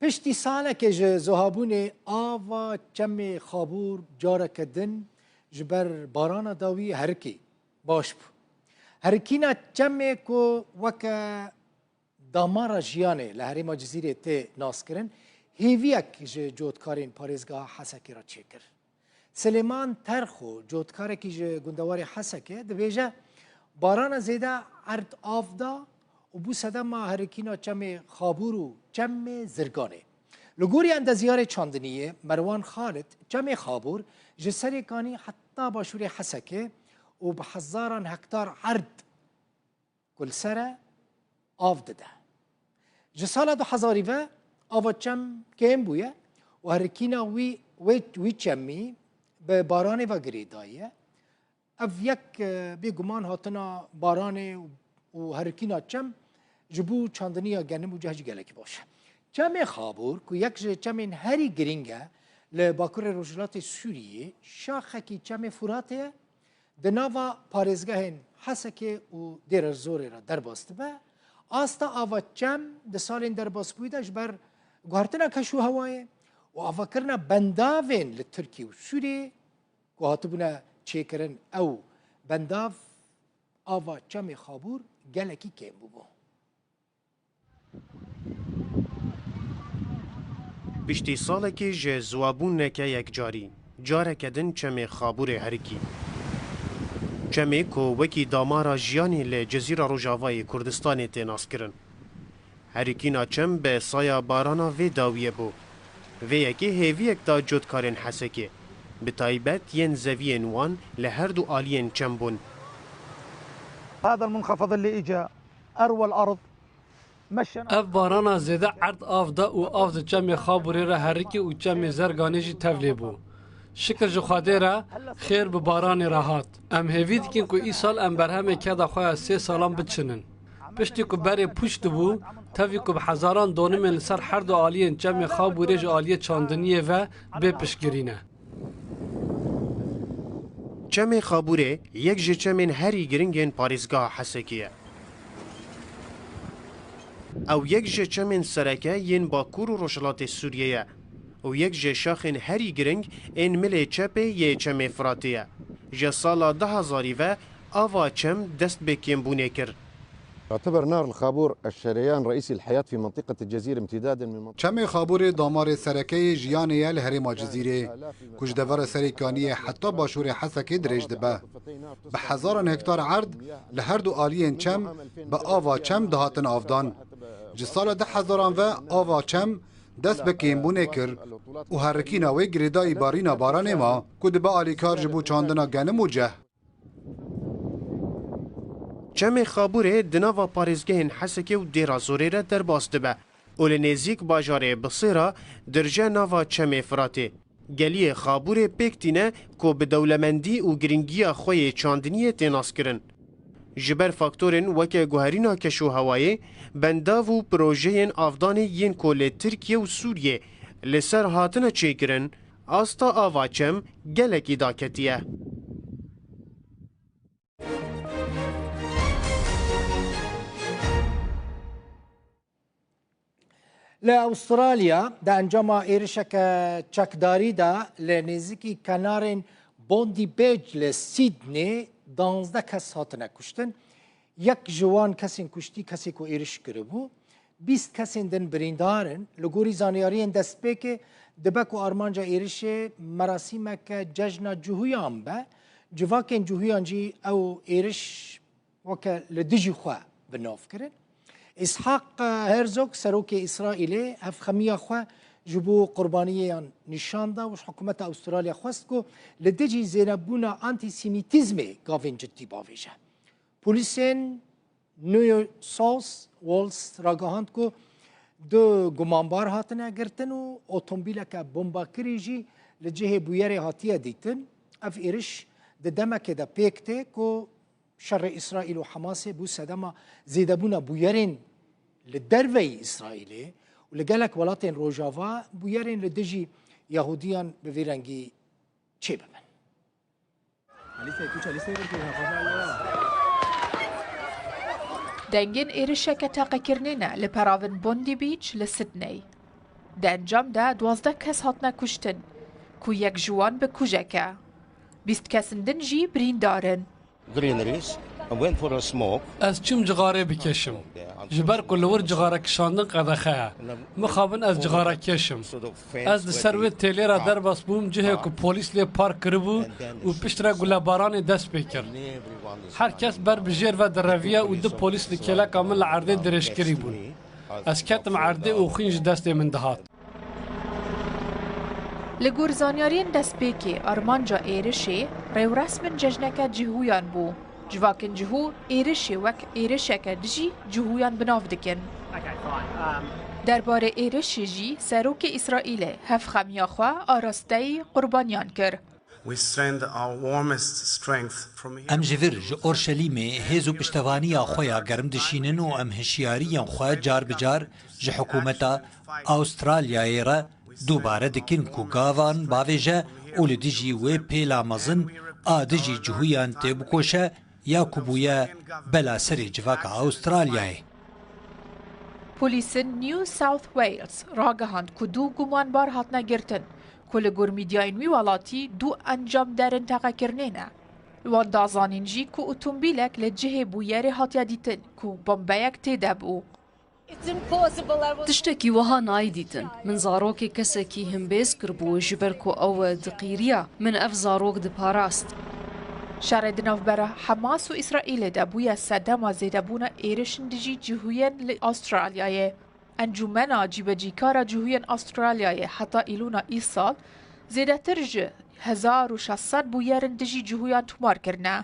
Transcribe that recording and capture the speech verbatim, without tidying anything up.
Piştî salekê ji zuhabûnê ava çemê Xabûr careke din ji ber barana dawî herikî baş bû. Herikîna çemê ku weke damara jiyanê li herêma Cizîrê tê naskirin, hêviyek ji cotkarên parêzgeha Hesekê re çêkir. Silêman Terxo, cotkarekî ji gundewarê Hesekê, dibêje, barana zêde erd av da û bû sedema herikîna çemê Xabûr û çemê Zirganê. Li gorî endezyarê çandiniyê Merwan Xalid, çemê Xabûr ji Serêkanî heta başûrê Hesekê û bi hezaran hektar erd ku li ser e av dide. Ji sala du hezarî ve ava çem kêm bûye û herikîna wî, wê, wî çemî bi baranê ve girêdaye. Ev yek, e, bêguman hatina baranê û, û herikîna çem ji bo çandiniya genim û ceh jî gelekî baş e. Çemê Xabûr, ku yek ji çemên herî girîng e li bakurê rojhilatê Sûriyê, şaxekî çemê Furatê ye, di nava parêzgehên Hesekê û Dêrezorê re derbas dibe. Asta ava çem di salên derbasbûyî de ji ber guhertina keş û hewayê û avakirina bendavên li Tirkiye û Sûriyê ku hatibûne çêkirin, ew bendav, ava çemê Xabûr gelekî kêm bûbû. Piştî salekê ji ziwabûneke yekcarî, careke din çemê Xabûrê herikî. Çemê ku wekî damara jiyanê li Cizîra Rojavayê Kurdistanê tê naskirin. Herikîna çem bi saya barana vê dawiyê bû. Vê yekê hêviyek da cotkarên Hesekê, bi taybet yên zeviyên wan li her du aliyên çem bûn. هذا المنخفض اللي إجا أروى الأرض. Ev barana zêde erd av da û av di çemê Xabûrê re herikî û çemê Zerganê jî tevlê bû. Şikir ji Xwedê re xêr bi baranê re hat. Em hêvî dikin ku îsal em berhemê keda xwe ya sê salan biçinin. Piştî ku berê pûç dibû, tevî ku bi hezaran donimên li ser her du aliyên çemê Xabûrê ji aliyê çandiniyê ve bê piştgirî ne. Çemê Xabûrê yek ji çemên herî giring ên parêzgeha Hesekê ye. Ew yek ji çemên sereke yên Bakur û Rojhilatê Sûriyê ye û yek ji şaxên herî giring ên milê çepê yê Çemê Firatê ye. Ji sala du hezarî ve ava çem dest bi kêmbûnê kir. يعتبر نهر الخابور الشريان رئيسي الحياة في منطقة الجزيرة امتدادا من منطقة Çemê Xabûrê damarê sereke yê jiyanê ye li herêma Cizîrê, ku ji devera Serêkaniyê heta başûrê Hesekê dirêj dibe. Bi hezaran hektar erd li her du aliyên çem bi ava çem dihatin avdan. Ji sala du hezaran ve ava çem dest bi kêmbûnê kir û herikîna wê girêdayî barîna baranê ma, ku dibe alîkar ji bo çandina genim û ceh. Çemê Xabûrê di nava parêzgehên Hesekê û Dêra Zorê re derbas dibe û li nêzîk bajarê Bisêra dirje nava Çemê Firatê. Geliyê Xabûrê pêk tîne ku bi dewlemendî û girîngiya xwe yê çandiniyê tê naskirin. Ji ber faktorên weke guherîna keşûhewayê, bendav û projeyên avdanê yên ku li Tirkiye û Sûriyê li ser hatine çêkirin, asta ava çem gelekî daketiye. Li Awistralya di encama êrişeke çekdarî de li nêzîkî kenarên Bondi Beach li Sydney duwazdeh kes hatine kuştin. Yek ji wan kesên kuştî kesê ku êriş kiribû. Bîst kesên din birîndar in. Li gorî zanyariyên destpêkê dibe ku armanca êrişê merasîmeke cejna cihûyan be. Civakên cihûyan jî ew êriş weke li dijî xwe bi nav kirin. Îshak Herzog, serokê Îsraîlê, hevxemiya xwe ji bo qurbaniyan nîşan da û ji hikûmeta Awistralya xwest ku li dijî zêdebûna antîsemîtîzmê gavên cidî bavêje. Polîsên New South Wales ragihand ku du gumanbar hatine girtin û otomobîleke bombakirî jî li cihê bûyerê hatiye dîtin. Ev êriş di demekê de pêk tê ku şerê Îsraîl û Hamasê bû sedema zêdebûna bûyerên li derveyî Îsraîlê û li gelek welatên Rojava bûyerên li dijî Yahûdiyan bi vî rengî çêbibin. Dengên êrişeke teqekirinê ne li peravin Bondi Beach li Sydney. Di encam de duwazdeh kes hatine kuştin, ku yek ji wan bi kujek e. Bîst kesin din jî birîndar in. Greeneries and went for a smoke. Ez çûm cixarê bikeşim. Ji ber ku li wir cixare kişandin qedexe ye. Mixabin ez cixare keşim. Ez li ser wê têlê re derbas bûm, cihê ku polîs lê park kiribû û piştre gulebaranê dest pê kir. Her kes ber bi jêr ve direviye û du polîs li kêleka min li erdê dirêjkirî bûn. Ez ketim erdê û xwîn ji destê min dihat. Li gor zanyariyên destpêkê, armanca êrişê rêwresmin cejneke cihûyan bû. Civakên cihû êrişê wek êrişeke dijî cihûyan bi nav dikin. Derbarê êrişê jî serokê Îsraîlê hevxemiya xwe arasteyî qurbaniyan kir. We send our warmest strength from here. Em ji vir, ji Orşelîmê, hêz û piştevaniya xwe ya germ dişînin û em hişyariyên xwe car bi car ji hikûmeta Astralyayê re dubare dikin ku gavan bavêje û li dijî wê pêla mezin a dijî cihûyan têbikoşe ya ku bûye bela serê civaka Astralyayê. Polîsên New South Wales ragihand ku du gumanbar hatine girtin, ku li gor mîdyayên wî welatî du encamderên teqekirinê ne. Wan da zanîn jî ku otomobîlek li cihê bûyerê hatiye dîtin ku bombeyek tê de bû. Tiştekî wiha nayê dîtin. Min zarokê kesekî himbêz kiribû ji ber ku ew diqîriya. Min ev zarok diparast. Şerê di navbera Hamas û Îsraîlê de bûye sedema zêdebûna êrişên dijî cihûyên li Astralyayê. Encûmena Cîbecîkara Cihûyên Astralyayê heta Îlûna îsal zêdetir ji hezar û şeş sed bûyerên dijî cihûyan tomar kirine.